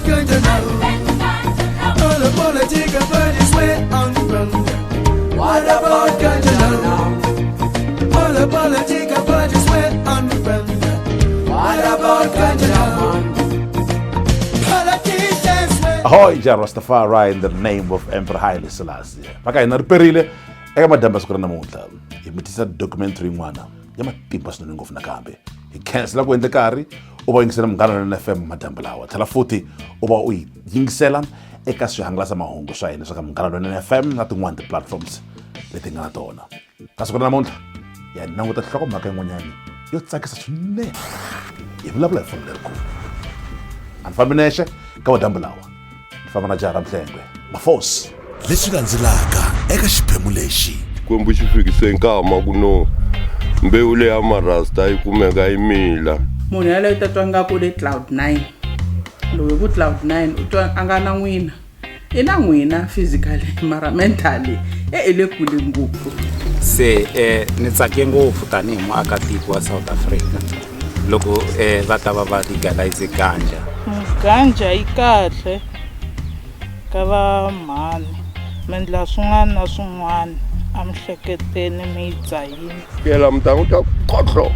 ganja now? All the political parties went on ground. What about ganja now? All the political parties went on ground. What about ganja now? Politicians went. Ahoy, Jah Rastafari in the name of Emperor Haile Selassie. Mhaka hina ri perile eka madyambu ya siku ra namuntlha. Hi mi tisa documentary yin'wana ya matimba swinene ngopfu nakambe. Hi khensela ku endle karhi u va yingisela Munghana Lonene FM madyambu lawa. Tlhela futhi u va u yi yingisela eka swihangalasamahungu swa hina swa ka Munghana Lonene FM na tin'wana ti-platforms leti nga na tona. Ka siku ra namuntlha hi ya languta nhlokomhaka yin'wanyana yo tsakisa swinene. Hi vulavula hi foni lerikulu. A ni fambi nexe ka madyambu lawa. Ni famba na jaha ra Mhlengwe, Mafosi. Leswi landzelaka eka xiphemu lexi. Xikwembu xi fikise nkama ku no mbewu leya marasta yi kumeka yi mila. Munhu yaloye u ta twa nga ku le cloud nine, loko hi ku cloud nine u twa a nga na n'wina, i na n'wina physically mara mentally e i le kule ngopfu. Se ni tsake ngopfu tanihi muakatiko wa South Africa loko va ta va va legalize ganja. Ganja yi kahle ka va mhani, mi endla swin'wana na swin'wana emihleketweni mi yi dzahile. Kela mi ta n'wi twa khotlo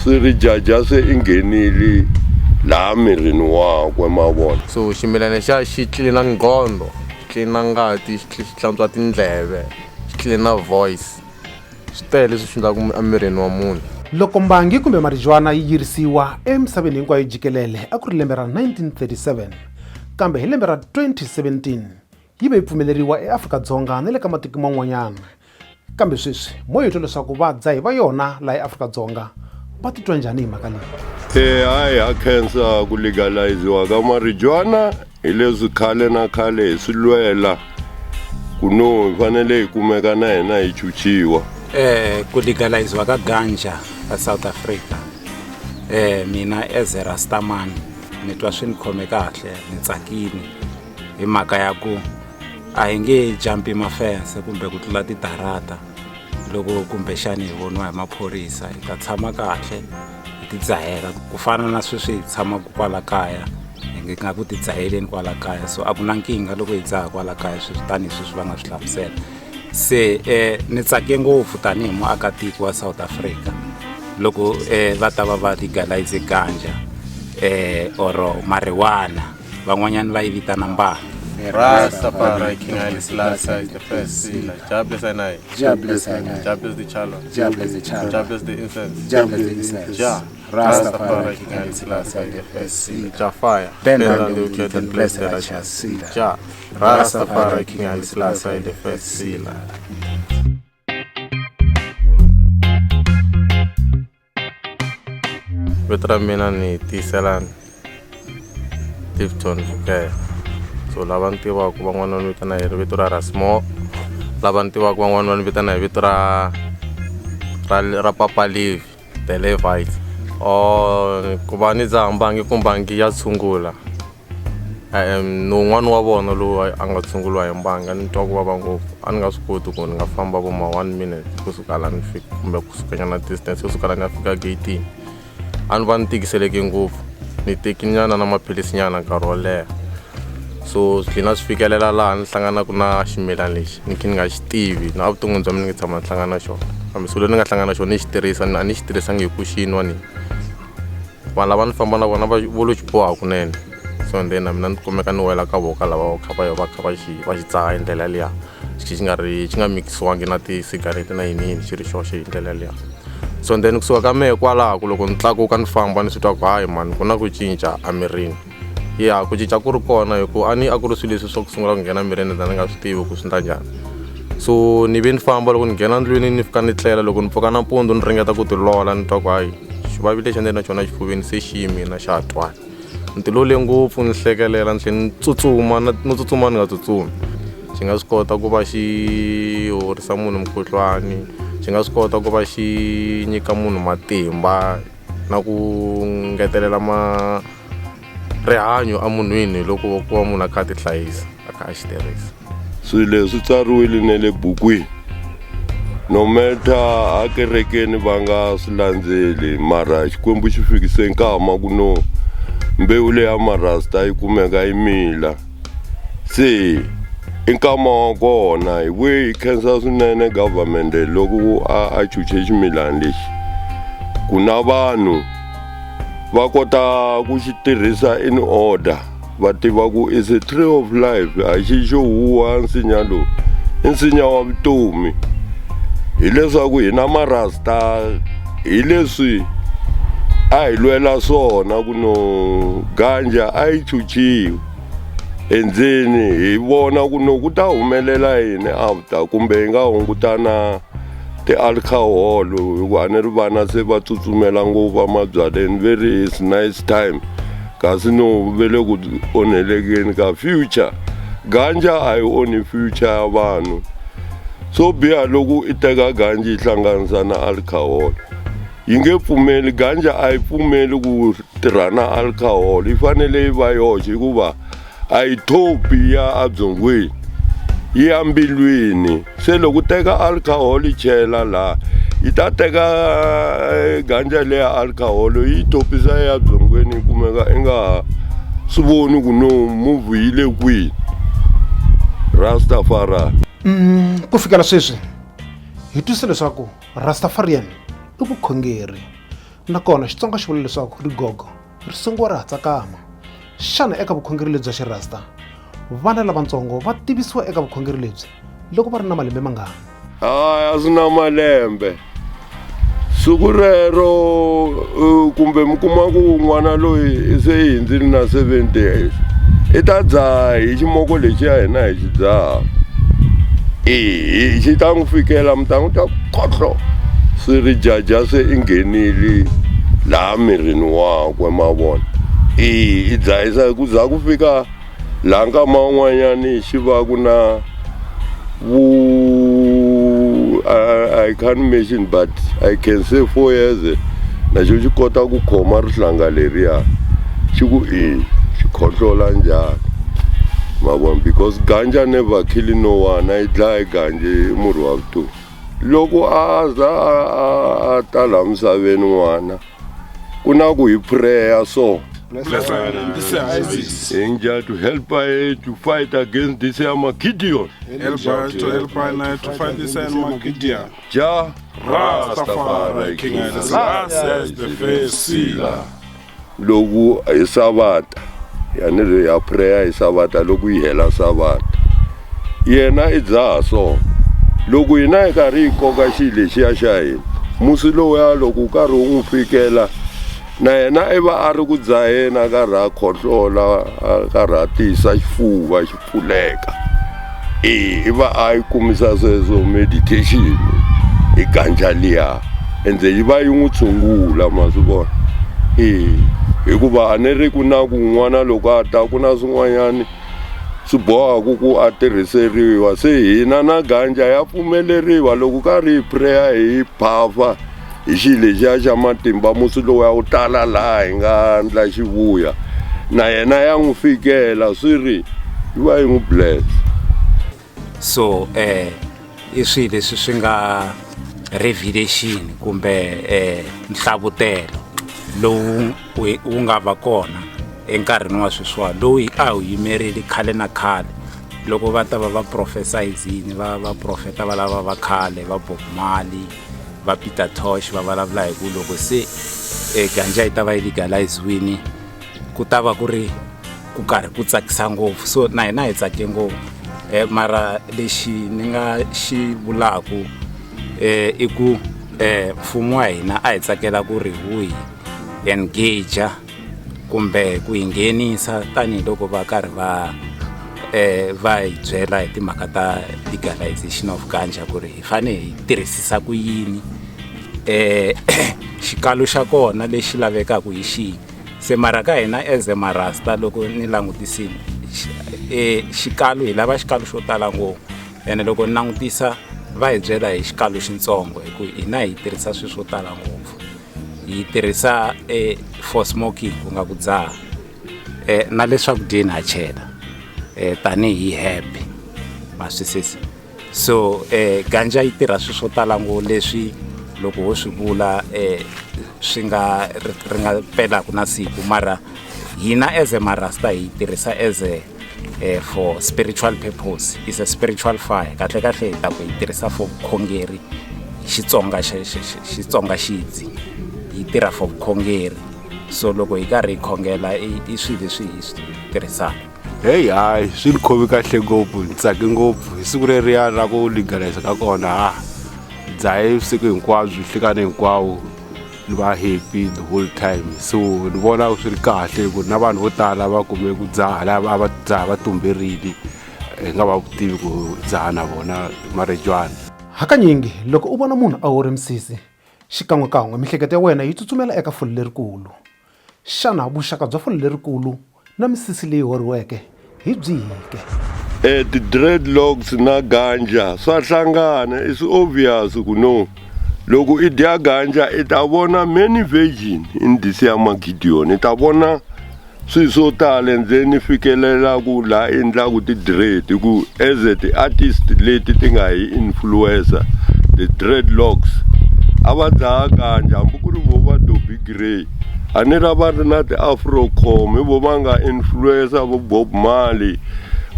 swi ri jaja se i nghenile laha mirini wakwe ma vona. So ximilana xa xi tlilina nqondo, xi tlilina ngati, xi xi hlantswa tindleve, xi tlilina voice. Swi tele leswi swi endlaka emirini wa munhu. Loko mbangi kumbe marijuana yi yirisiwa emisaveni hinkwayo jikelele a ku ri lembe ra 1937, kambe hi lembe ra 2017 yi ve yi pfumeleriwa eAfrika-Dzonga na le ka matiko man'wanyana. Kambe sweswi mo yi twa leswaku vadzahi va yona laha eAfrika-Dzonga va titwa njhani hi mhaka leyi. Hayi ha khensa ku legaliziwa ka marijuana hi leswi khale na khale hi swi lwela ku no hi fanele hi kumeka na hina hi chuchiwa. Ku legaliziwa ka ganja ka South Africa, mina as a Rastaman ni twa swi ni khome kahle, ni tsakile hi mhaka ya ku a hi nge jampi mafense kumbe ku tlula tidarata loko kumbexani hi voniwa hi maphorisa, hi ta tshama kahle hi tidzahela ku fana na sweswi hi tshamaka kwala kaya, hi nga ku tidzaheleni kwala kaya. So a ku na nkingha loko hi dzaha kwala kaya sweswi tanihi sweswi va nga swi hlamusela. Se ni tsake ngopfu tanihi muakatiko wa South Africa loko va ta va va legalize ganja or marijuana, van'wanyana va yi vitana mbangi. Rastafari King Haile Selassie is the first sealer. Jah bless and I. Jah bless and I. Jah bless the Chala. Jah bless the Chala. Jah bless the incense. Jah bless the incense. Jah. Rastafari King Haile Selassie is the first sealer. Jah fire. Bend down the wicked and bless the righteous sealer. Jah. Rastafari King Haile Selassie is the first sealer. Vito ra mina ni Tiyiselani Clifton Vukela. So lava ni tivaka van'wana va ni vitana hi vito ra Rasmo, lava ni tivaka van'wana va ni vitana hi vito ra Papa Levi the Levite. Or ku va ni dzaha mbangi ku mbangi ya tshungula. Ni wun'wani wa vona lowu a nga tshunguriwa hi mbanga, ni twa ku vava ngopfu, a ni nga swi koti ku ni nga famba vo ma 1 minute kusuka la ni fika kumbe kusuka nyana distance yo suka la ni ya fika gate-ini, a ni va ni tikiseleke ngopfu, ni teki nyana na maphilisi nyana nkarhi wo leha. So swi dlina swi fikelela laha ni hlanganaka na ximilana lexi ni kha ni nga xi tivi na evuton'wini bya mina ni nge tshama ni hlangana na xona, kambe siku leri ni nga hlangana na xona ni xi tirhisa a ni xi tirhisangi hi ku xi nwa ni vanhu lava ni famba na vona va vo lo xi boha kunene. So and then na mina ni kumeka ni wela ka voho ka lava kha va va kha va xi va xi dzaha hi ndlela liya, xi xi nga ri xi nga mikisiwangi na ti-cigarette na yini yini, xi ri xoxe hi ndlela liya. So and then kusuka ka mehe kwalaho ku loko ni tlakuka ni famba ni swi twa ku hayi mani ku na ku cinca emirini. Ya ku cinca ku ri kona hi ku a ni a ku ri swilo leswi swa ku sungula ku nghena emirini ni nga swi tivi ku swi endla njhani. So ni ve ni famba loko ni nghena ndlwini ni fika ni tlela, loko ni pfuka nampundzu ni ringeta ku tilola ni twa ku hayi xivavi lexi a ni ri na xona xifuveni se xi yimile xa ha twali. Ni tilole ngopfu ni hlekelela ni tlhela ni tsutsuma no tsutsuma ni nga tsutsumi. Xi nga swi kota ku va xi horisa munhu mukhuhlwani, xi nga swi kota ku va xi nyika munhu matimba na ku ngetelela ma rihanyo emunhwini loko ku va munhu a kha a ti hlayisa a kha a xi tirhisa. Swilo leswi tsariwile na le bukwini, no matter a kerekeni va nga swi landzeli, mara Xikwembu xi fikise nkama ku no Mbewu leya marasta yi kumeka yi mila. Se i nkama wa kona hi vuye hi khensa swinene government loko a a chuche ximilani lexi ku na vanhu va kota ku xi tirhisa in order va tiva ku is a tree of life a xi xo huwa nsinya lowu i nsinya wa vutomi hileswaku hina marasta hi leswi a hi lwela swona ku no ganja a yi chuchiwi endzeni hi vona ku no ku ta humelela yini after kumbe hi nga hungutana ti-alcohol hikuva a ni ri vana se va tsutsumela ngopfu emabyaleni ve ri is nice time kasi no ve le ku onhelekeni ka future ganja a yi onhi future ya vanhu swo biha loko i teka ganja yi hlanganisa na alcohol yi nge pfumeli ganja a yi pfumeli ku tirha na alcohol yi fanele yi va yoxe hikuva a yi thopi ya ebyongweni yi ya mbilwini se loko u teka alcohol yi chela laha yi ta teka eh, ganja leya alcohol yi thopisa ya byongweni yi kumeka i nga ha swi voni ku no move yi le kwihi rastafari Ku fikela sweswi hi twisisa leswaku Rastafarian i vukhongeri nakona Xitsonga xi vula leswaku rigogo ri songiwa ra ha tsakama. Xana eka vukhongeri lebyi bya Xirasta, vana lavatsongo va tivisiwa eka vukhongeri lebyi loko va ri na malembe mangani? Hayi a swi na malembe siku rero kumbe mi kuma ku n'wana loyi se i hundzile na 70 years i ta dzaha hi ximoko lexiya hina hi xi dzaha e xi ta n'wi fikela mi ta n'wi twa khotlo swi ri jaja se i nghenile laha mirini wakwe ma vona e i dzahisa ku za ku fika laha nkama wun'wanyani xi va ku na vu I can't mention but I can say 4 years na xo xi kota ku khoma rihlanga leriya xi ku i xi khohlola njhani ma vona because ganja never kill no one a yi dlayi ganja i murhi wa vutomi loko a za a ta laha misaveni n'wana ku na ku hi prayer so Angel to help us to fight against this Armageddon. Help us to help us to fight this Armageddon. Jah Rastafari King Haile Selassie is the first sealer. Loko hi savata ya ni ri ya prayer hi savata loko yi hela savata yena i dzaha so loko hina hi karhi hi koka xilo lexiya xa hina musi lowuya loko wu karhi wu n'wi fikela na yena i va a ri ku dzaheni a karhi a khohlola a karhi a tiyisa xifuva xi pfuleka e i va a yi kumisa sweswo meditation hi ganja liya ende yi va yi n'wi tshungula ma swi vona e hikuva a ni ri ku na ku n'wana loko a ta ku na swin'wanyani swi bohaka ku a tirhiseriwa se hina na ganja ya pfumeleriwa loko karhi hi prayer hi phafa hi xilo lexiya xa matimba musi lowuya wu tala laha hi nga ndla xivuya na yena ya n'wi fikela swi ri yi va yi n'wi bless so eh i swilo leswi swi nga revelation kumbe eh nhlavutelo lowu wu nga va kona enkarhini wa sweswiwa lowu a wu yimerile khale na khale loko va ta va va profesayizini va vaprofeta va lava va khale va Bob Marley va Peter Tosh va vulavula hi ku loko se e ganja yi ta va yi legalize-wini ku ta va ku ri ku karhi ku tsakisa ngopfu so na hina hi tsake ngopfu um mara lexi ni nga xi vulaku um i ku um mfumo wa hina a hi tsakela ku ri wu hi engage kumbe ku hi nghenisa tanihiloko va karhi va eh va hi byela hi timhaka ta legalization of ganja ku ri hi fanele hi tirhisisa ku yini eh xikalo xa kona lexi lavekaka hi xihi se mara ka hina as a marasta loko ni langutisile eh xikalo hi lava xikalo xo tala ngopfu ene loko ni langutisa va hi byela hi xikalo xitsongo hi ku hina hi tirhisa swilo swo tala ngopfu hi tirhisa eh, for smoking ku nga ku dzaha eh, na le swakudyeni ha chela eh, tanihi herb ma swisisa so eh, ganja yi tirha swilo swo tala ngopfu leswi loko ho swi vula eh, swi nga ri nga pelaka na siku mara Hina as a marasta hi yi tirhisa as a for spiritual purpose. Is a spiritual fire. Kahle kahle hi ta ku yi tirhisa for vukhongeri. Xitsonga Xitsonga xidzi yi tirha for vukhongeri. So loko hi karhi hi khongela i swilo leswi hi swi tirhisaka. Heyi, hayi, swi ni khomi kahle ngopfu, ni tsake ngopfu hi siku leriya ra ku legalize ka kona. Ha dzahe vusiku hinkwabyo, nhlekani hinkwawo, ni va happy the whole time. So ni vona swi ri kahle ku na vanhu vo tala va kume ku dzaha lava a va dzaha va tumberile, hi nga va tivi ku dzaha na vona marijuana. Hakanyingi loko u vona munhu a hore misisi, xikan'wekan'we mihleketo ya wena yi tsutsumela eka fole lerikulu. Xana vuxaka bya fole lerikulu na misisi leyi horiweke hi byihi ke? Ti-dreadlocks na ganja swa hlangana. It's obvious ku no loko i dya ganja i ta vona many virgin in this ya magidion, i ta vona swilo swo tala, and then i fikelela ku laha endlaku ti-dread hi ku as a ti-artist leti ti nga hi influencer the dreadlocks a va dzaha ganja, hambi ku ri vo va Dobie Gray, a ni ra va ri na ti-afrocom, hi vo va nga influencer vo Bob Marley,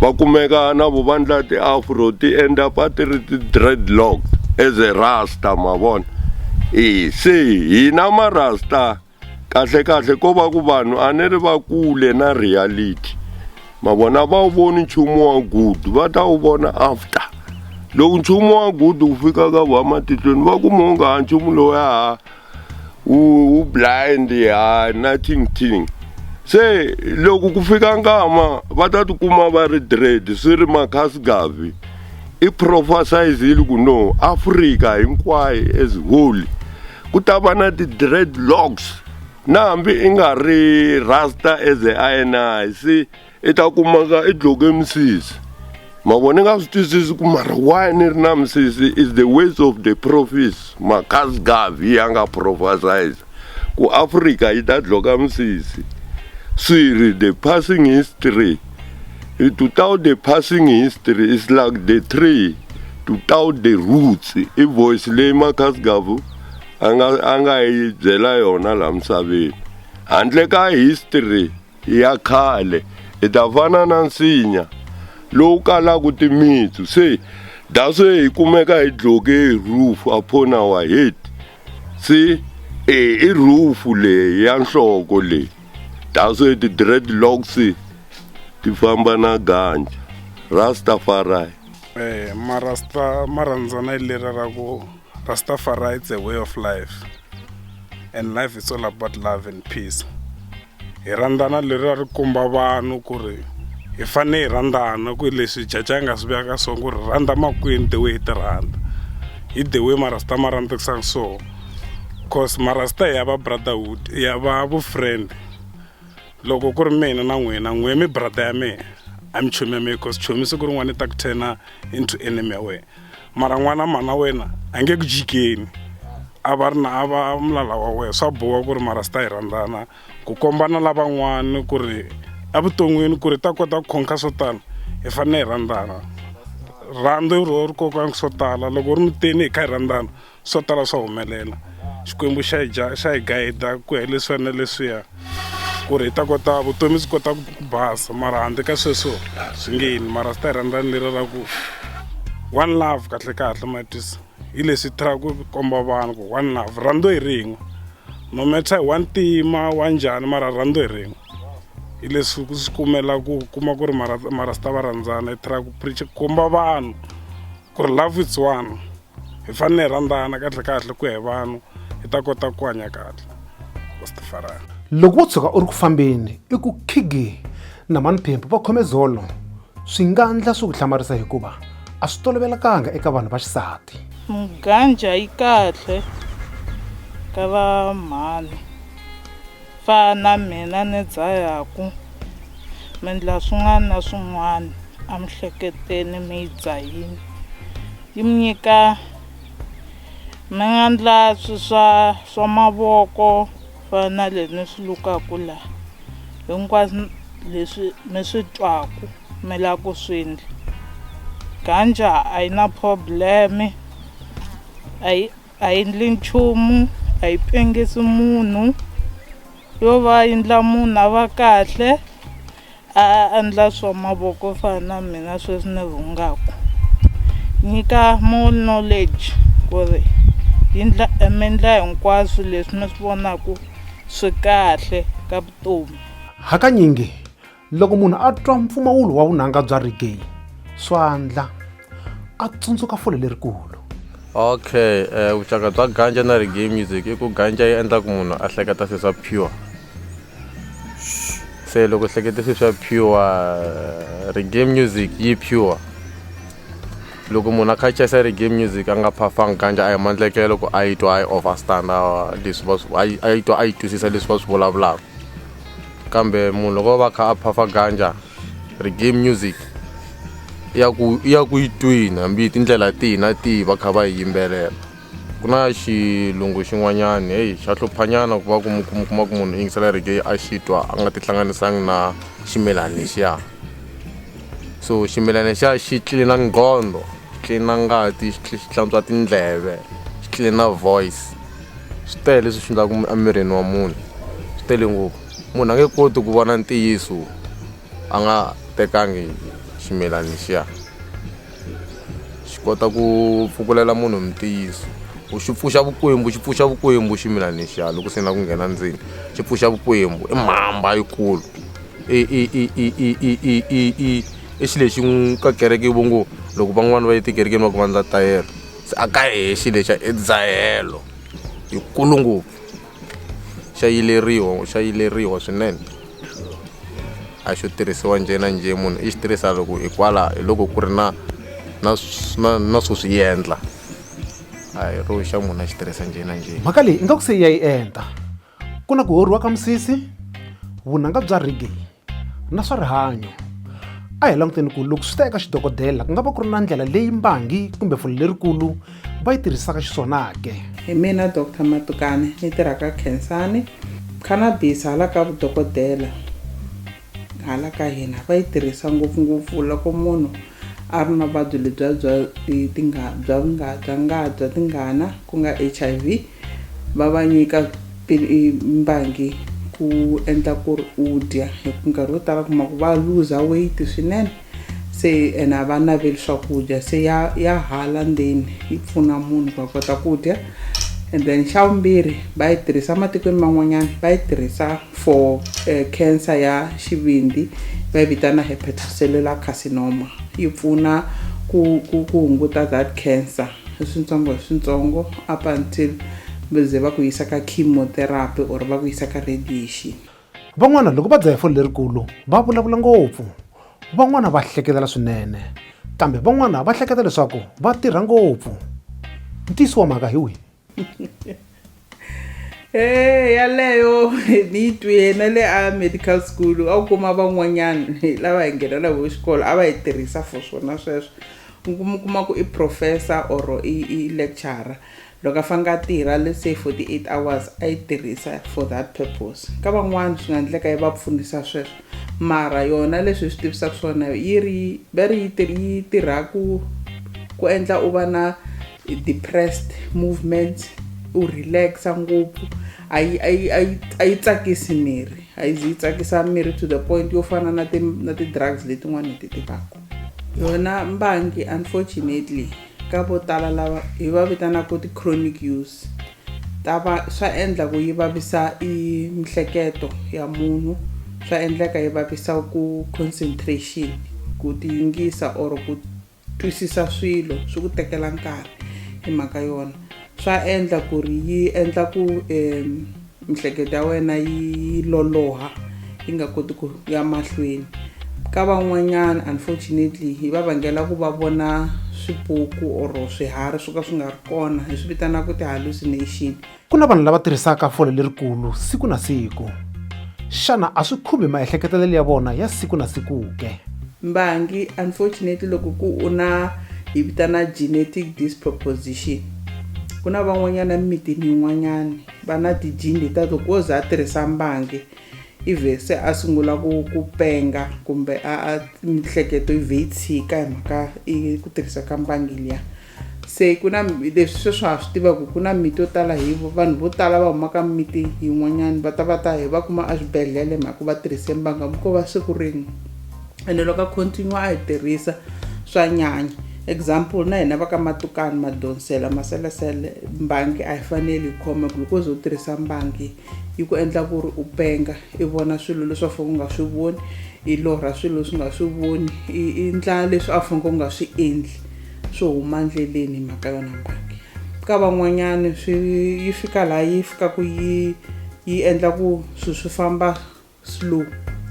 va kumeka na vo va ndla ti-afro, ti end up a ti ri ti-dreadlocks as a rasta, ma vona. E se hina marasta kahle kahle ko va ku vanhu a ni ri va kule na reality, ma vona, va wu voni nchumu wa good, va ta wu vona after loko nchumu wa good wu fika ka va matihlweni, va kuma u nga ha nchumu lowu ya ha wu blind, ha nothing thing. Se loko ku fika nkama va ta tikuma va ri dread, swi ri Marcus Garvey i prophesizile ku no Africa hinkwayo as whole ku ta va na ti-dreadlocks, na hambi i nga ri rasta as a ini se i ta kumaka i dloke misisi, ma vona, i nga swi twisisi ku mara why ni ri na misisi. Is the ways of the prophets, Marcus Garvey ya nga prophesize ku Africa yi ta dloka misisi, swi ri the passing history. Without the passing history is like the tree without the roots. I voice leyi Marcus Garvey a nga yi byela yona laha misaveni. Handle ka history ya khale hi ta fana na nsinya lowu kalaka timitsu. Se that's why hi kumeka hi dloke roof upon our head. Se e i roof leyi ya nhloko leyi, that's why ti-dreadlocks ti famba na ganja, Rastafari. Marasta ma rhandzana hi leri ra ku Rastafari, it's a way of life and life is all about love and peace. Hi rhandzana leri ri komba vanhu ku ri hi fane hi rhandzana, ku leswi jaja nga swi veka swona ku ri rhandza makwenu the way hi ti rhandza, hi the way marasta ma rhandzisaka so, cause marasta hi ya va brotherhood, hi ya va vufriend. Loko ku ri mina na n'wina, n'we mi brother ya mina, a mi chomi ya mina, cause chomi siku rin'wana i ta ku turn into enemy ya wena, mara n'wana mana wena a nge ku jikeni a va ri na a va mulala wa wena. Swa boha ku ri marasta hi rhandzana ku kombana lavan'wani ku ri evuton'wini ku ri ta kota ku khonka swo tala, hi fanele hi rhandzana. Rhandzu ro ri kokanga swo tala. Loko u ri mutini hi kha hi rhandzana, swo tala swa humelela. Xikwembu xa hi xa hi gayida ku ya leswiya na leswiya ku ri hi ta kota vutomi byi kota ku basa, mara handle ka sweswo swi nge yini. Mara swi ta hi rhandzani leri ra ku one love, kahle kahle ma twisa, hi leswi try ku komba vanhu ku one love, rhandzu hi rin'we, no matter hi wa ntima wa njhani, mara rhandzu hi rin'we. Hi leswi ku swi kumela ku kuma ku ri marasta va rhandzana, hi try ku preach komba vanhu ku ri love is one, hi fanele hi rhandzana kahle kahle ku ya hi vanhu hi ta kota ku hanya kahle, Rastafari. Loko wo tshuka u ri ku fambeni i ku khigi na Mani Phembu va khome zolo, swi nga ndla swi ku hlamarisa hikuva a swi tolovelekanga eka vanhu va xisati. Ganja yi kahle ka va mhani, fana na mina ni dzahaku, mi ndla swin'wana na swin'wana emihleketweni, mi yi dzahini yi mi nyika, mi nga ndla swi swa mavoko, fana na leswi ni swi lukaku laha, hinkwaswo leswi mi swi twaku mi lava ku swi endla. Ganja a yi na problem, a yi endli nchumu, a yi pengisi munhu. Yo va endla munhu a va kahle a endla swa mavoko fana na mina sweswi ni rhungaku. Nyika more knowledge ku ri yi ndla mi endla hinkwaswo leswi mi swi vonaku swi kahle ka vutomi. Hakanyingi loko munhu a twa mpfumawulo wa vunanga bya reggae swandla a tsundzuka fole lerikulu. Okay vuxaka bya ganja na reggae music i ku ganja yi endla ku munhu a hleketa swilo swa pure se loko hlekete swilo swa pure reggae music yi pure loko munhu a kha a chayisa reggae music a nga phafanga ganja a hi mandlekelo ku a yi twa a yi overstanda leswi va swi a yi twa a yi twisisa leswi va swi vulavulaka kambe munhu loko va kha a phafa ganja reggae music ya ku ya ku yi twini hambi hi tindlela tihi na tihi va kha va yi yimbelela ku na xilungu xin'wanyana heyi xa hluphanyana ku va ku mi kuma ku munhu yingisela reggae a xi twa a nga tihlanganisangi na ximilani lexiya so ximilani lexiya xi tlilina nqondo xi tlilina ngati xi hlantswa tindleve xi tlilina voice swi tele leswi swi endlaka emirini wa munhu swi tele ngopfu munhu a nge koti ku vona ntiyiso a nga tekangi ximilani lexiya xi kota ku pfukulela munhu ntiyiso u xi pfuxa vukwembu xi pfuxa vukwembu ximilani lexiya loko se na ku nghena ndzeni xi pfuxa vukwembu i mhamba yikulu i i i i i i i i i i xilo lexi ka kereke vo ngo loko van'wani va ye tikerekeni va ku vandla tayele se a ka hehe xilo lexiya i dzahelo yikulu ngopfu xa yileriwa xa yileriwa swinene a xo tirhisiwa njhe na njhe munhu i xi tirhisa loko hi kwala hi loko ku ri na na na na swo swi endla a hi ro xa munhu a xi tirhisa njhe na njhe mhaka leyi ingaku se yi ya yi enta ku na ku horhiwa ka misisi vunanga bya reggae na swa rihanyo a hi languteni ku loko swi ta eka xidokodela ku nga va ku ri na ndlela leyi mbangi kumbe fole lerikulu va yi tirhisaka xiswona ke hi mina dr matukane ni tirhaka khensani cannabis hala ka vudokodela hala ka hina va yi tirhisa ngopfungopfu loko munhu a ri na vuvabyi lebyiya bya tinga bya nga bya nga bya tingana ku nga H_I_V va va nyika mbangi ku endla ku ri u dya hi ku nkarhi wo tala kuma ku va luza weight swinene se ene a va naveli swakudya se ya ya hala ndzeni yi pfuna munhu ku a kota ku dya and then xa vumbirhi va yi tirhisa matikweni man'wanyana va yi tirhisa for cancer ya xivindzi va yi vitana hepatocellular carcinoma yi pfuna ku ku ku hunguta that cancer hi swintsongo hi swintsongo up until va ze va ku yisa ka chemotherapy or va ku yisa ka radiation. Van'wana loko va dzaha fole lerikulu va vulavula ngopfu, van'wana va hleketela swinene, kambe van'wana va hleketa leswaku va tirha ngopfu. Ntiyiso wa mhaka hi wihi? Hey, yaleyo ni yi twile na le a medical school a wu kuma van'wanyana lava hi nghena na vo xikolo a va yi tirhisa for swona sweswo u kuma kuma ku i professor or i i lecturer loko a fanele a tirha let's say 48 hours a yi tirhisa for that purpose ka van'wana swi nga endleka yi va pfunisa sweswo mara yona leswi hi swi tivisaka swona yi ri va ri yi yi tirha ku ku endla u va na depressed movements u relax-a ngopfu a yi a yi a yi a yi tsakisi miri a yi zi yi tsakisa miri to the point yo fana na ti na ti-drugs letin'wana hi ti tivaka yona mbangi unfortunately ka vo tala lava hi va vitanaka ti-chronic use ta va swa endla ku yi vavisa i mihleketo ya munhu swa endleka yi vavisa ku concentration ku ti yingisa or ku twisisa swilo swi ku tekela nkarhi hi mhaka yona swa endla ku ri yi endla ku um mihleketo ya wena yi loloha yi nga koti ku ya mahlweni ka van'wanyana unfortunately yi va vangela ku va vona swipuku or swiharhi swo ka swi nga ri kona hi swi vitanaka ti-hallucination Ku na vanhu lava tirhisaka fole lerikulu siku na siku. Xana a swi khumbi maehleketelelo ya vona ya siku na siku ke? Mbangi, unfortunately loko ku u na hi vitana genetic disproposition ku na van'wanyana emimitini yin'wanyana va na ti-gene letiya loko wo za a tirhisa mbangi i vhe se a sungula ku ku penga kumbe a a mihleketo yi vhe yi tshika hi mhaka i ku tirhisa ka mbangi liya. Se ku na leswi sweswi ha swi tiva ku ku na miti yo tala hi vanhu vo tala va humaka miti yin'wanyana va ta va ta hi va kuma eswibedhlele mhaka va tirhise mbanga ko va siku rin'we. Ene loko a continue a yi tirhisa swa nyanya. Example, na hina va ka Matukani, Madonsela, Maselesele, mbangi a yi faneli yi khoma, ku loko u ze u tirhisa mbangi yi ku endla ku ri u penga, i vona swilo leswi a fanele u nga swi voni, i lorha swilo leswi u nga swi voni, i endla leswi a fanele u nga swi endli swo huma ndleleni hi mhaka yona mbangi. Ka van'wanyani swi yi fika laha yi fikaku yi endla ku swilo swi famba slow,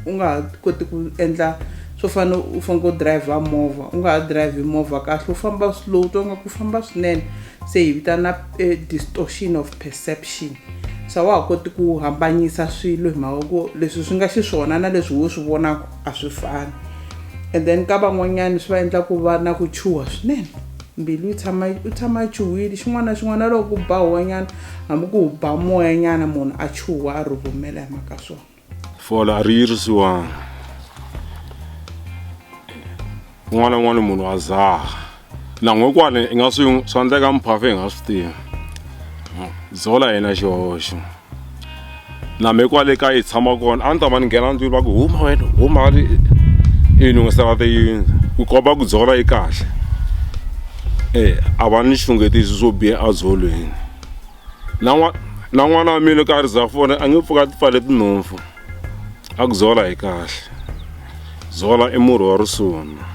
u nga ha koti ku endla swo fana u faneke u driver movha, u nga ha drive movha kahle, u famba slow, u twa nga ku famba swinene. Se hi vitana distortion of perception. Se a wa ha koti ku hambanyisa swilo hi mhaka ku leswi swi nga xiswona na leswi wo swi vonaka a swi fani. And then ka van'wanyani swi va endla ku va na ku chuha swinene, mbilu yi tshama u tshama a chuhile, xin'wana na xin'wana, na loko ku ba huwanyana, hambi ku ba moya nyana, munhu a chuha, a rhurhumela hi mhaka swona. Fole a ri yirisiwanga. Un'wana na un'wana munhu wa zaha na n'we kwale i nga swi swa endleka mphafe hi nga swi tivi zola yena xihoxo na me kwale ka yi tshama kona a ni ta va ni nghena ndlwini va ku huma wena huma i lunghisela tiyindlu ku komba ku dzola yi kahle e a va ni xungetisi swo biha edzolweni na na n'wana wa mina ka ri za fona a nge pfuka ti pfale tinhompfu a ku zola hi kahle zola i murhi wa risuna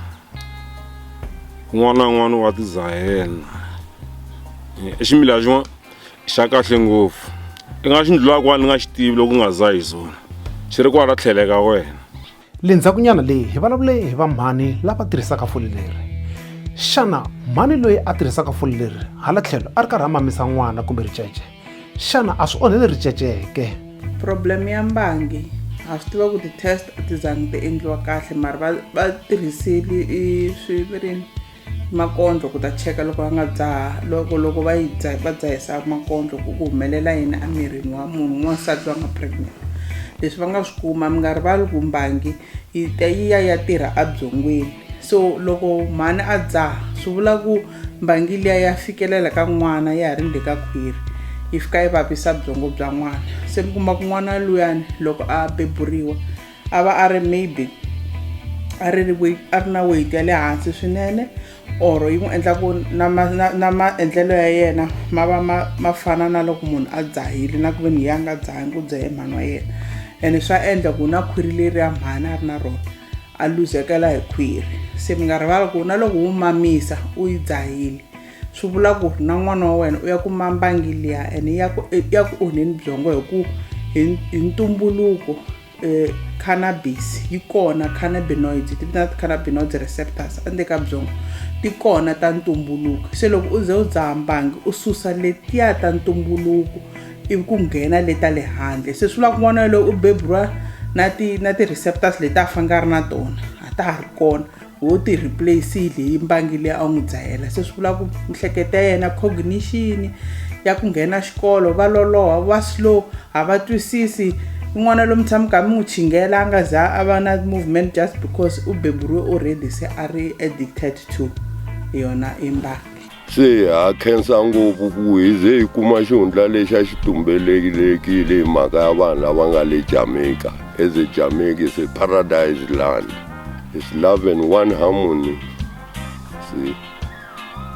un'wana na un'wana wa ti dzahela i ximilana xin'wana xa kahle ngopfu i nga xi ndlula kwala ni nga xi tivi loko u nga za hi zona xi ri kwala tlhele ka wena. Le ndzhakunyana leyi hi vulavule hi vamhani lava tirhisaka fole leri. Xana mhani loyi a tirhisaka fole leri hala tlhelo a ri karhi a mamisa n'wana kumbe ricece, xana a swi onheli ricece ke? Problem ya mbangi, ha swi tiva ku ti-test a ti zangi ti endliwa kahle, mara va va tirhisile i swi va ri yini makondlo ku ta cheka loko va nga dzaha, loko loko va yi dzaha va dzahisa makondlo ku ku humelela yini emirini wa munhu n'wansati loyi a nga pregnant. Leswi va nga swi kuma mi nga rivali ku mbangi yi ta yi ya ya tirha ebyongweni, so loko mhani a dzaha swi vula ku mbangi liya ya fikelela ka n'wana ya ha ri ndzeni ka khwiri, yi fika yi vavisa byongo bya n'wana. Se mi kuma ku n'wana luyani loko a beburiwa a va a ri maybe a ri a ri na weight ya le hansi swinene, or yi n'wi endla ku na na maendlelo ya yena ma va ma ma fana na loko munhu a dzahile, na ku ve ni yena a nga dzahangi ku dzahe mhani wa yena. Ene swa endla ku na khwiri leriya mhani a ri na rona a luzekela hi khwiri. Se mi nga rivali ku na loko wo mamisa u yi dzahile, swi vula ku na n'wana wa wena u ya kuma mbangi liya, ene ya ku ya ku onheni byongo hi ku hi hi ntumbuluko cannabis yi kona, cannabinoids ti vitana ti-cannabinoids receptors endzeni ka byongo ti kona ta ntumbuluko. Se loko u ze u dzaha mbangi u susa letiya ta ntumbuluko ivi ku nghena le ta le handle, se swi vula ku n'wana yaloye u beburiwa na ti na ti-receptors leti a fanele a ri na tona a ta ha ri kona, ho ti replace-ile hi mbangi leyi a wu n'wi dzahela. Se swi vula ku miehleketo ya yena, cognition ya ku nghena xikolo, va loloha, va slow, a va twisisi. N'wana lomu tshama kha mi n'wi chingela a nga za a va na movement just because u beburiwe already se a ri addicted to yona i mbangi. Se ha khensa ngopfu ku hi ze hi kuma xihundla lexi a xi tumbelekile hi mhaka ya vanhu lava nga le Jamaica. As a Jamaica is a paradise land. It's love and one harmony. See?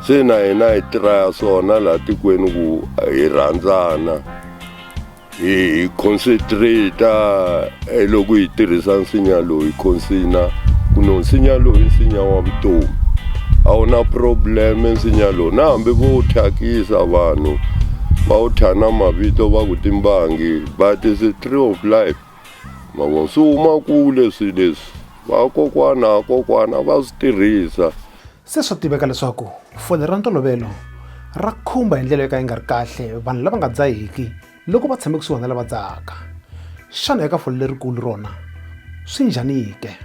Se na hina hi tiraya swona laha tikweni ku hi rhandzana, hi concentrate loko hi tirhisa nsinya lowu, hi consider ku no nsinya lowu i nsinya wa vutomi, a wu na problem nsinya lowu. Na hambi vo wu thyakisa vanhu va wu thya na mavito va ku timbangi, but it's a tree of life. Ma vona, swi huma kule swilo leswi, vakokwana vakokwana va swi tirhisa. Se swa tiveka leswaku fole ra ntolovelo ra khumba hi ndlela yo ka yi nga ri kahle vanhu lava nga dzahiki loko va tshame kusuhani na lava dzahaka. Xana eka fole lerikulu rona swi njhani ke?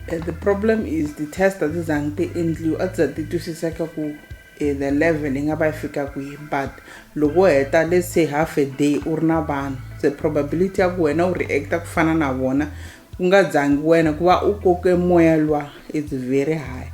The problem is ti-test a ti zangi ti endliwa, a ti za ti twisiseka ku the level yi nga va yi fika kwihi, but loko wo heta let's say half a day u ri na vanhu, the probability ya ku wena u react-a ku fana na vona ku nga dzangi wena ku va u koke moya luwa it's very high.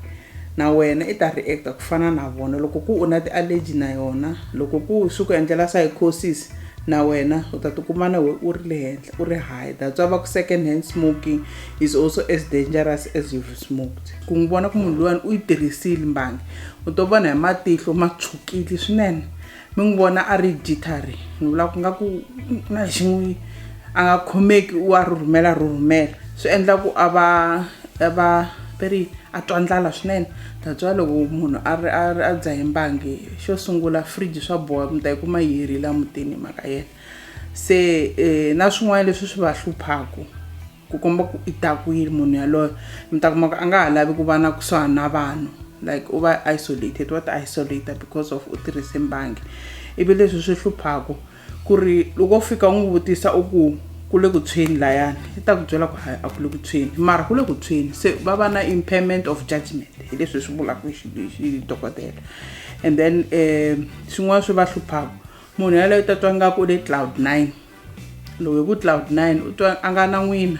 Na wena i ta react-a ku fana na vona loko ku u na ti-allergy na yona loko ku swi ku endlela psychosis na wena u ta tikuma na we u ri le henhla u ri high. That's why va ku second hand smoking is also as dangerous as you've smoked. Ku n'wi vona ku munhu luwani u yi tirhisile mbangi u to vona hi matihlo ma tshwukile swinene mi n'wi vona a ri jittery ni vula ku nga ku na xi n'wi a nga khomeki wa rhurhumela rhurhumela swi endla ku a va a va va ri a twa ndlala swinene. That's why loko munhu a ri a ri a dzahe mbangi xo sungula fridge swa boha mi ta yi kuma yi herile emutini hi mhaka yena. Se na swin'wana leswi swi va hluphaku ku komba ku i dakwile munhu yaloye mi ta kuma ku a nga ha lavi ku va na kusuhani na vanhu like u va isolated wa ti isolate because of u tirhise mbangi. Ivi leswi swi hluphaku ku ri loko wo fika u n'wi vutisa u ku ku le ku tshweni layani i ta ku byela ku hayi a ku le ku tshweni mara ku le ku tshweni se va va na impairment of judgment hi leswi hi swi vulaka hi xidokodela and then swin'wana swi va hluphaka munhu yaloye u ta twa nga ku u le cloud nine loko hi ku cloud nine u twa a nga na n'wina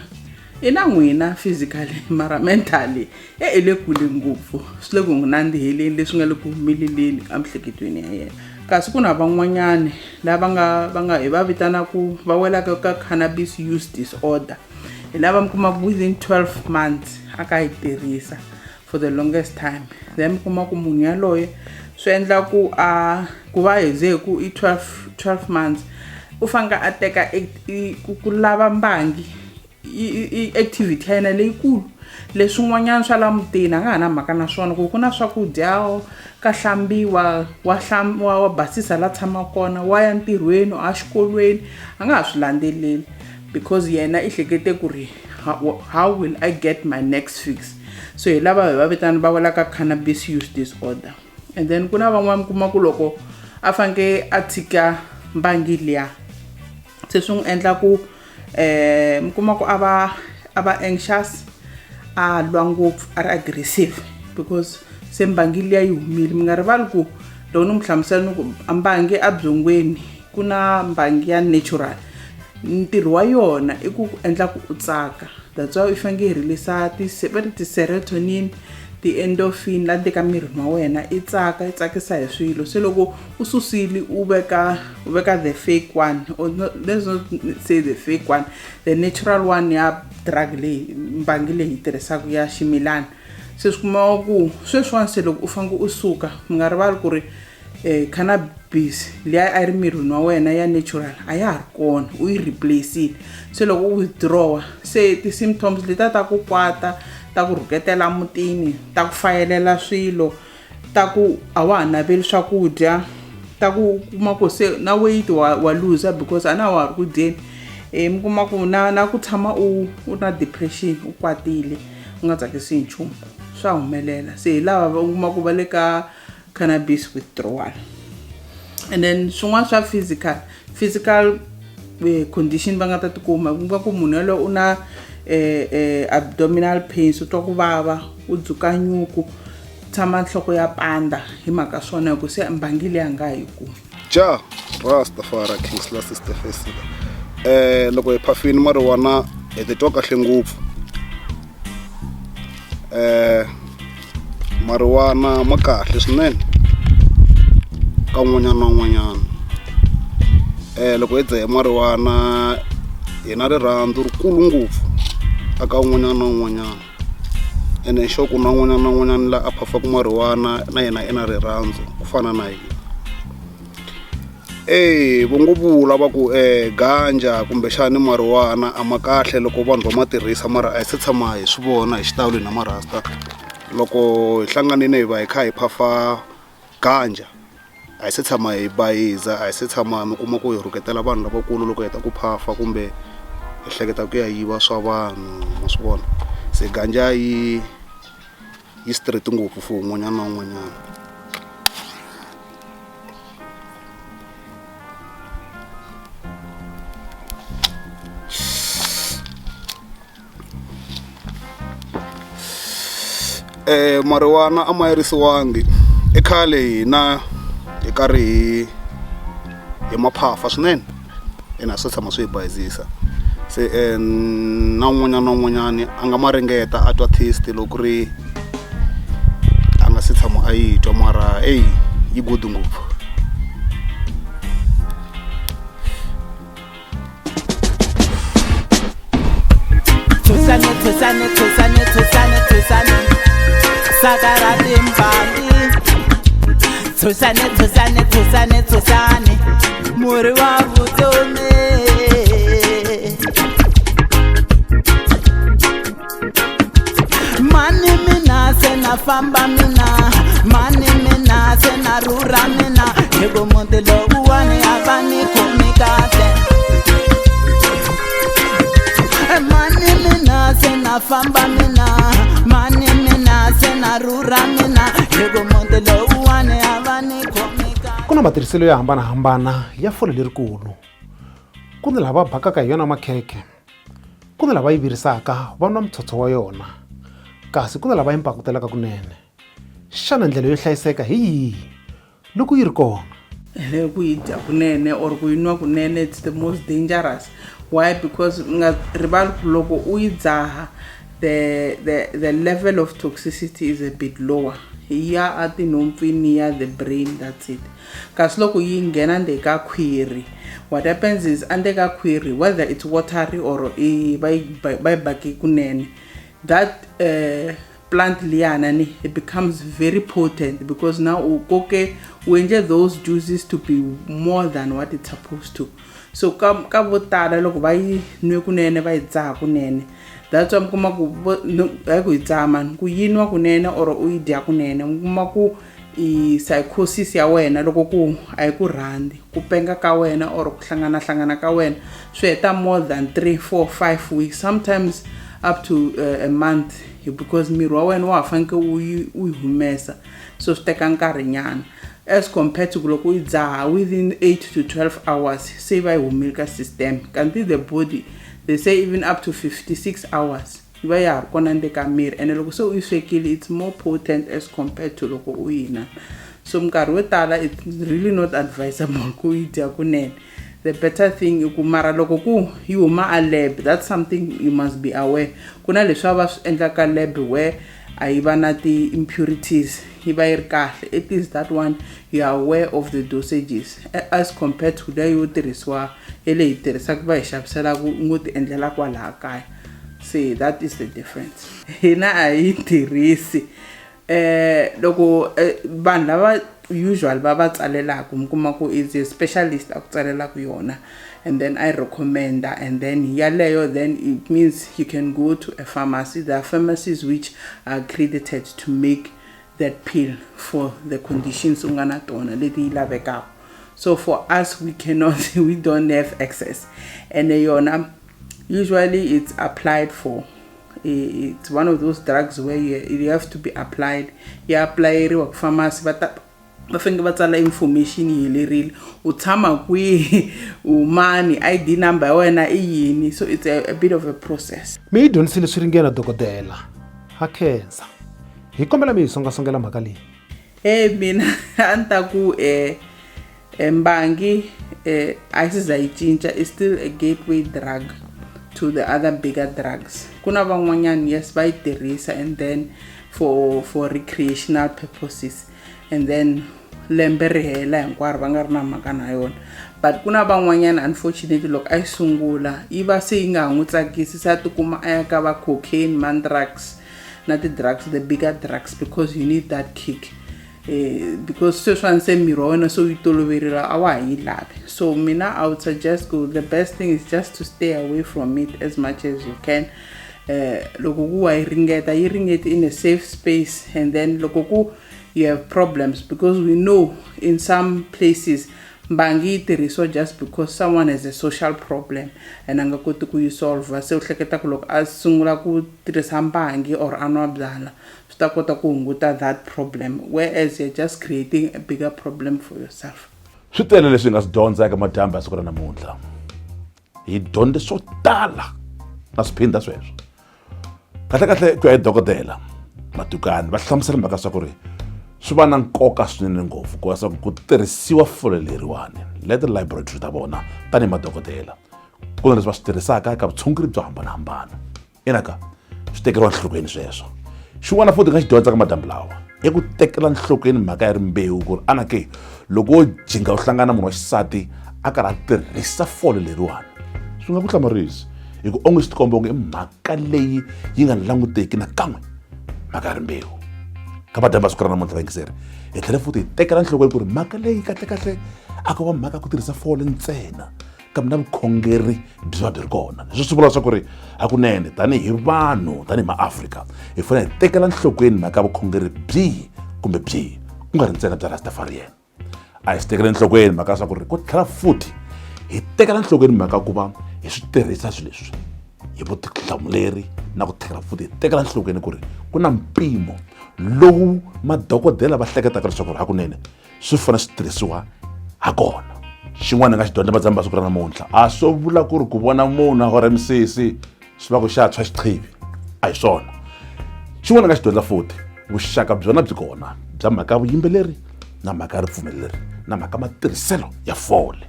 i na n'wina physically mara mentally e i le kule ngopfu swi le ku n'wi nandziheleni leswi nga le ku humeleleni emiehleketweni ya yena kasi ku na van'wanyani lava nga va nga hi va vitanaku va welaka ka cannabis use disorder hi lava mi kumaka within 12 months a ka yi tirhisa for the longest time then mi kuma ku munhu yaloye swi endla ku a ku va hi ze hi ku i 12 months u faneke a teka ku lava mbangi i activity ya yena leyikulu leswin'wanyana swa la mutini a nga ha na mhaka na swona ku ku na swakudya ka hlambiwa wa wa wa basisa la tshamaka kona wa ya ntirhweni a xikolweni a nga ha swi landzeleli because yena i hlekete ku ri how will I get my next fix so hi lava hi va vitana va wela ka cannabis use disorder and then ku na van'wana mi kuma ku loko a faneke a tshika mbangi liya se swi n'wi endla ku mi kuma ku a va a va anxious a lwa ngopfu a ri aggressive because se mbangi liya yi humile mi nga rivali ku loko ni mi hlamusela ni ku mbangi ebyongweni ku na mbangi ya natural ntirho wa yona i ku ku endla ku u tsaka that's why u faneke yi release-a va ri ti-serotonin ti-endorphin la ndzeni ka miri wa wena i tsaka i tsakisa hi swilo se loko u susile u veka u veka the fake one or no, let's not say the fake one the natural one ya drug leyi mbangi leyi hi tirhisaka ya ximilana se swi kuma ku sweswiwani se loko u fanele u suka mi nga rivali ku ri cannabis liya a yi ri mirini wa wena ya natural a ya ha ri kona u yi replace-ile se loko u withdraw se ti-symptoms letiya ta ku kwata ta ku rhuketela mutini ta ku fayelela swilo ta ku a wa ha naveli swakudya ta ku kuma ku se na weight wa wa looser because a na wa ha ri ku dyeni mi kuma ku na na ku tshama u u na depression u kwatile u nga tsakisi hi nchumu swa humelela se hi lava va kuma ku va le ka cannabis withdrawal and then swin'wana swa physical physical condition va nga ta tikuma ku nga ku munhu yaloye u na abdominal pains u twa ku vava u dzuka nyuku tshama nhloko ya panda hi mhaka swona hi ku se mbangi leyi a nga ha yi kumi. Jah Rastafari King Selassie Stefesile loko hi phafini marijuana hi titwa kahle ngopfu marijuana ma kahle swinene ka un'wanyana na un'wanyana loko hi dzahe marijuana hi na rirhandzu rikulu ngopfu eka un'wanyana na un'wanyana ene ni sure ku na un'wanyana na un'wanyana la a phafaka marijuana na yena i na rirhandzu ku fana na hina. Eya va ngo vula va ku ganja kumbexani marijuana a ma kahle loko vanhu va ma tirhisa mara a hi se tshama hi swi vona hi xitalo hina marasta loko hi hlanganile hi va hi kha hi phafa ganja a hi se tshama hi bayiza a hi se tshama mi kuma ku hi rhuketela vanhu lavakulu loko hi heta ku phafa kumbe hi hleketa ku ya yiva swa vanhu ma swi vona se ganja yi yi straight ngopfu for un'wanyana na un'wanyana. Marijuana a ma yirisiwangi i khale hina hi karhi hi hi maphafa swinene ene a swi se tshama swi hi bayizisa se na un'wanyana na un'wanyani a nga ma ringeta a twa taste loko ku ri a nga. nga se tshama a yi twa mara eyi yi good ngopfu. Thusane, thusane, thusane, thusane, thusane. Saka ra timbangi. Thusane, thusane, thusane, thusane. Murhi wa vutomi. Mani mina se na famba mina. Mani mina se na rhurha mina. Hi ku muti lowuwani a va ni khomi kahle. Mani mina se na famba mina. Mani mina se na rhurha mina. Hi ku muti lowuwani a va ni khomi kahle. Ku na matirhiselo yo hambanahambana ya fole lerikulu. Ku ni lava bakaka hi yona makhekhe, ku ni lava yi virisaka va nwa mutshotsho wa yona, kasi ku na lava yi mpakutelaka kunene. Xana ndlela yo hlayiseka hi yihi loko yi ri kona? Ene ku yi dya kunene or ku yi nwa kunene it's the most dangerous. Why? Because u nga rivali ku loko u yi dzaha the the the level of toxicity is a bit lower. Yi ya a tinhompfini ya the brain that's it. Kasi loko yi nghena ndzeni ka khwiri what happens is endzeni ka khwiri whether it's watery or i va yi va yi bake kunene that plant liyana ni it becomes very potent because now u koke u endle those juices to be more than what it's supposed to. So ka ka vo tala loko va yi nwe kunene va yi dzaha kunene that's why mi kuma ku hayi ku yi dzaha mani ku yi nwa kunene or u yi dya kunene mi kuma ku i psychosis ya wena loko ku a yi ku rhandzi ku penga ka wena or ku hlanganahlangana ka wena swi heta more than 3 4 5 weeks sometimes up to a month because miri wa wena wa ha faneke u yi u yi humesa so swi teka nkarhinyana as compared to ku loko u yi dzaha within 8 to 12 hours se yi va yi humile ka system kanti the body they say even up to 56 hours yi va ya ha ri kona ndzeni ka miri ene loko se u yi swekile it's more potent as compared to loko u yi nwa. So minkarhi yo tala it's really not advisable ku yi dya kunene. The better thing i ku mara loko ku yi huma a lab that's something you must be aware. Ku na leswiya va swi endlaka lab where a yi va na ti-impurities yi va yi ri kahle at least that one you are aware of the dosages as compared to leyi yo tirhisiwa ya leyi hi tirhisaka va hi xaviselaka u ngo ti endlela kwalaya kaya. Se that is the difference. Hina a hi yi tirhisi loko vanhu lava usual va va tsalelaka mi kuma ku is a specialist a ku tsalelaka yona and then a yi recommend-a and then yaleyo then it means you can go to a pharmacy. There are pharmacies which are accredited to make that pill for the conditions u nga na tona leti yi lavekaka. So for us we cannot we don't have access ene yona usually it's applied for. It's one of those drugs where you have to be applied. Ya aplayeriwa ku pharmacy va ta va fanekele va tsala information yi helerile u tshama kwihi u mani I_D number ya wena i yini so it's a bit of a process. Mi yi dyondzisile swi ringena dokodela. Ha khensa. Hi kombela mi hi songasongela mhaka leyi. Hey mina a ni ta ku mbangi a yi se za yi cinca is still a gateway drug to the other bigger drugs. Ku na van'wanyana yes va yi tirhisa and then for recreational purposes and then lembe ri hela hinkwaro va nga ri na mhaka na yona but ku na van'wanyana unfortunately loko a yi sungula yi va se yi nga ha n'wi tsakisi se a tikuma a ya ka va cocaine mandrax na ti-drugs the bigger drugs because you need that kick because sweswiwani se miri wa wena se u yi toloverile a wa ha yi lavi. So mina I would suggest ku the best thing is just to stay away from it as much as you can. Loko ku wa yi ringeta yi ringeti in a safe space and then loko ku you have problems because we know in some places mbangi yi tirhisiwa just because someone has a social problem and a nga koti ku yi solve se u hleketa ku loko a sungula ku tirhisa mbangi or a nwa byalwa swi ta kota ku hunguta that problem whereas you're just creating a bigger problem for yourself. Swi tele leswi hi nga swi dyondza eka madyambu ya siku ra namuntlha. Hi dyondze swo tala na swiphindha sweswo. Kahlekahle ku ya hi dokodela Matukani va hlamusela mhaka swa ku ri swi va na nkoka swinene ngopfu ku va swa ku tirhisiwa fole leriwani le ti-laboratory ta vona tanihi madokodela ku na leswi va swi tirhisaka eka vutshunguri byo hambanahambana. Ina ka swi tekeriwa enhlokweni sweswo. Xin'wana futhi hi nga xi dyondza ka madyambu lawa. I ku tekela nhlokweni mhaka ya rimbewu ku ri ana ke loko wo jinga u hlangana munhu wa xisati a karhi a tirhisa fole leriwani swi nga ku hlamarisi hi ku onge swi tikomba onge i mhaka leyi yi nga languteki nakan'we mhaka ya rimbewu. Ka madyambu ya siku ra namuntlha vayingiseri hi tlhele futhi hi tekela nhlokweni ku ri mhaka leyi kahlekahle a ko va mhaka ya ku tirhisa fole ntsena kambe na vukhongeri byi va byi ri kona. Leswi swi vula leswaku ri hakunene tanihi vanhu tanihi maAfrika hi fanele hi tekela nhlokweni mhaka ya vukhongeri byihi kumbe byihi ku nga ri ntsena bya Rastafarian. A hi swi tekele nhlokweni mhaka ya swa ku ri ku tlhela futhi hi tekela nhlokweni mhaka ku va hi swi tirhisa swilo leswi hi vutihlamuleri na ku tlhela futhi hi tekela nhlokweni ku ri ku na mpimo lowu madokodela va hleketaka leswaku ri hakunene swi fanele swi tirhisiwa ha kona. Xin'wana hi nga xi dyondza madzamba siku ra namuntlha a swo vula ku ri ku vona munhu a horha misisi swi va ku xa tshwa xiqhivi a hi swona. Xin'wana hi nga xi dyondza futhi vuxaka byona byi kona bya mhaka ya vuyimbeleri na mhaka ya ripfumelo leri na mhaka matirhiselo ya fole.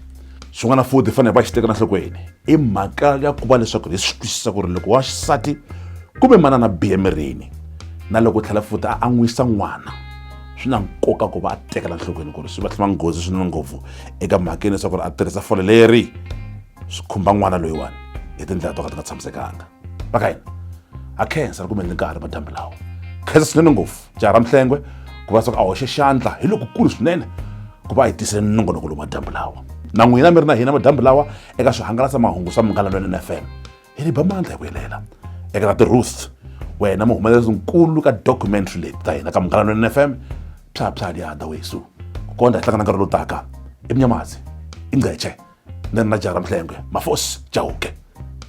Xin'wana futhi hi fanele hi va xi tekela nhlokweni i mhaka ya ku va leswaku hi swi twisisa ku ri loko wa xisati kumbe manana biha emirini na loko tlhela futhi a an'wisa n'wana swi na nkoka ku va a tekela nhlokweni ku ri swi va tlhela nghozi swinene ngopfu eka mhakeni leswaku ri a tirhisa fole leri swi khumba n'wana loyiwani hi tindlela to ka ti nga tshamisekanga. Va ka hina ha khensa ri kumeni nkarhi madyambu lawa khensa swinene ngopfu jaha ra Mhlengwe ku va swa a hoxe xandla hi lokukulu swinene ku va a hi tisele nongonoko lowu madyambu lawa na n'wina mi ri na hina madyambu lawa eka swihangalasamahungu swa Munghana Lonene FM. Hi ri ba mandla hi ku helela eka ta ti-Ruth wena muhumelerisi nkulu ka documentary leti ta hina ka Munghana Lonene FM phyaphyali ya wesu ku konda hi hlangana nkarhi lowu taka i Mnyamazi i Ngcetshe ni ri na jaha ra Mhlengwe Mafosi Chauke.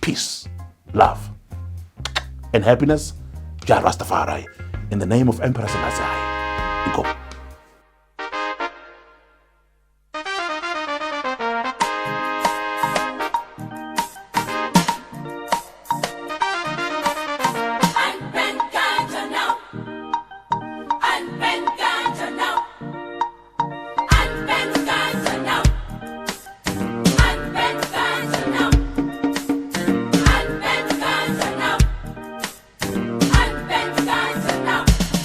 Peace, love and happiness. Jah Rastafari in the name of Emperor Selassie. Inkomu.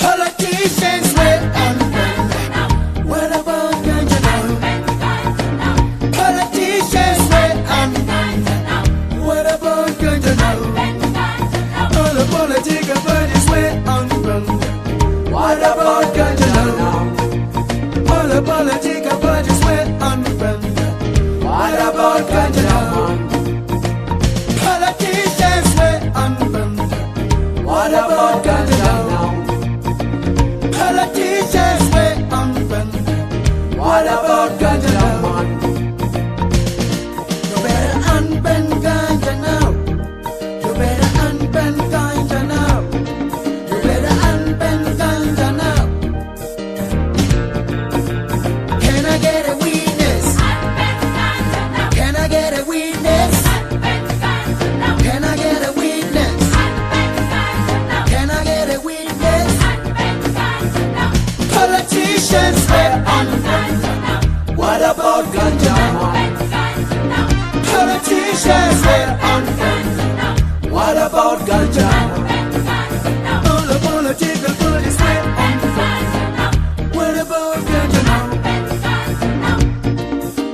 Politicians were unbent. What about ganja now? Politicians were unbent. What about ganja now? All the political parties were unbent. What about ganja now? All the political parties were unbent. What about ganja now? Politicians were unbent. What about ganja now? Politicians were unbent. What about ganja now? You better unbend ganja now. You better unbend ganja now. You better unbend ganja now. Can I get a witness? Can I get a witness? Can I get a witness? Can I get a witness? Politicians were unbent. What about ganja? Politicians were unbent. What about ganja? All the political parties were unbent. What about ganja now?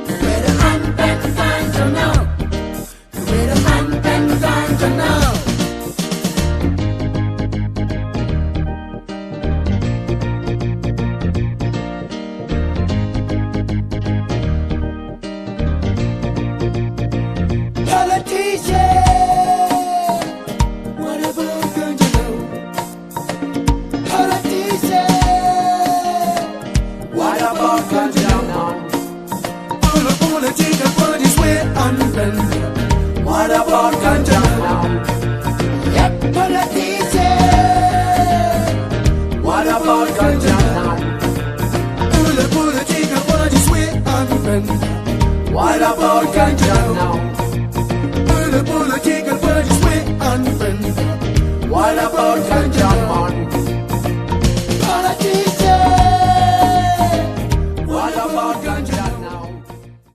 You better unbend ganja now. You better unbend ganja now. Politician, what about ganja now? Politician, what about ganja now? All the political parties were unbent. What about ganja now? Yep, politician, what about ganja now? All the political parties were unbent. What about ganja now? All the political parties were unbent. What about ganja?